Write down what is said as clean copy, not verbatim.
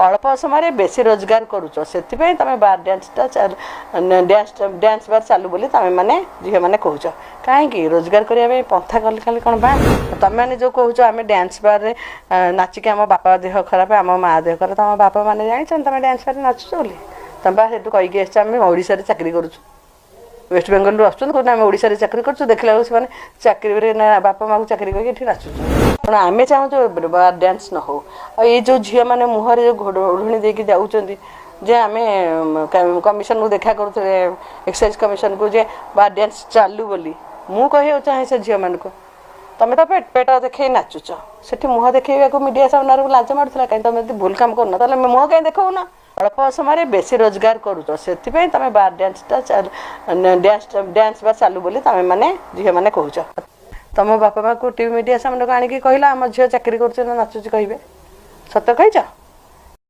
ଅଳ୍ପ ସମୟରେ ବେଶୀ ରୋଜଗାର କରୁଛ, ସେଥିପାଇଁ ତମେ ବାର୍ ଡ୍ୟାନ୍ସଟା, ଡ୍ୟାନ୍ସ ବାର୍ ଚାଲୁ ବୋଲି ତମେମାନେ ଝିଅମାନେ କହୁଛ। କାହିଁକି ରୋଜଗାର କରିବା ପାଇଁ ପନ୍ଥା କଲେ ଖାଲି କ'ଣ ବା? ତମେମାନେ ଯେଉଁ କହୁଛ ଆମେ ଡ୍ୟାନ୍ସ ବାର୍ରେ ନାଚିକି ଆମ ବାପା ଦେହ ଖରାପ, ଆମ ମା ଦେହ ଖରାପ, ତମ ବାପା ମାନେ ଜାଣିଛନ୍ତି ତମେ ଡ୍ୟାନ୍ସ ବାର୍ରେ ନାଚୁଛ ବୋଲି? ତମେ ବା ସେଠୁ କହିକି ଆସିଛ ଆମେ ଓଡ଼ିଶାରେ ଚାକିରି କରୁଛୁ। ୱେଷ୍ଟବେଙ୍ଗଲରୁ ଆସୁଛନ୍ତି, କହୁଛନ୍ତି ଆମେ ଓଡ଼ିଶାରେ ଚାକିରି କରୁଛୁ, ଦେଖିଲା ବେଳକୁ ସେମାନେ ଚାକିରିରେ ନା ବାପା ମାଆକୁ ଚାକିରି କହିକି ଏଠି ନାଚୁଛନ୍ତି। ତେଣୁ ଆମେ ଚାହୁଁଛୁ ବାର୍ ଡ୍ୟାନ୍ସ ନ ହଉ। ଆଉ ଏଇ ଯେଉଁ ଝିଅମାନେ ମୁହଁରେ ଯେଉଁ ଓଢ଼ଣୀ ଦେଇକି ଯାଉଛନ୍ତି ଯେ ଆମେ କମିଶନକୁ ଦେଖା କରୁଥିଲେ, ଏକ୍ସାଇଜ୍ କମିଶନକୁ, ଯେ ବାର୍ ଡ୍ୟାନ୍ସ ଚାଲୁ ବୋଲି, ମୁଁ କହିବାକୁ ଚାହେଁ ସେ ଝିଅମାନଙ୍କୁ, ତମେ ତ ପେଟ ଦେଖେଇ ନାଚୁଛ, ସେଠି ମୁହଁ ଦେଖେଇବାକୁ ମିଡ଼ିଆ ସାମ୍ନାରେ ଲାଜ ମାଡ଼ୁଥିଲା କାହିଁ? ତମେ ଯଦି ଭୁଲ କାମ କରୁନ, ତାହେଲେ ମୁହଁ କାହିଁ ଦେଖାଉନ? ଅଳ୍ପ ସମୟରେ ବେଶୀ ରୋଜଗାର କରୁଛ, ସେଥିପାଇଁ ତମେ ବାର୍ ଡ୍ୟାନ୍ସଟା, ଡ୍ୟାନ୍ସ ବାର୍ ଚାଲୁ ବୋଲି ତମେମାନେ ଝିଅମାନେ କହୁଛ। ତମ ବାପା ମାଆକୁ ଟିଭି ମିଡ଼ିଆ ସାମ୍ନାକୁ ଆଣିକି କହିଲା ଆମ ଝିଅ ଚାକିରି କରୁଛି ନା ନାଚୁଛି କହିବେ? ସତ କହିଛ?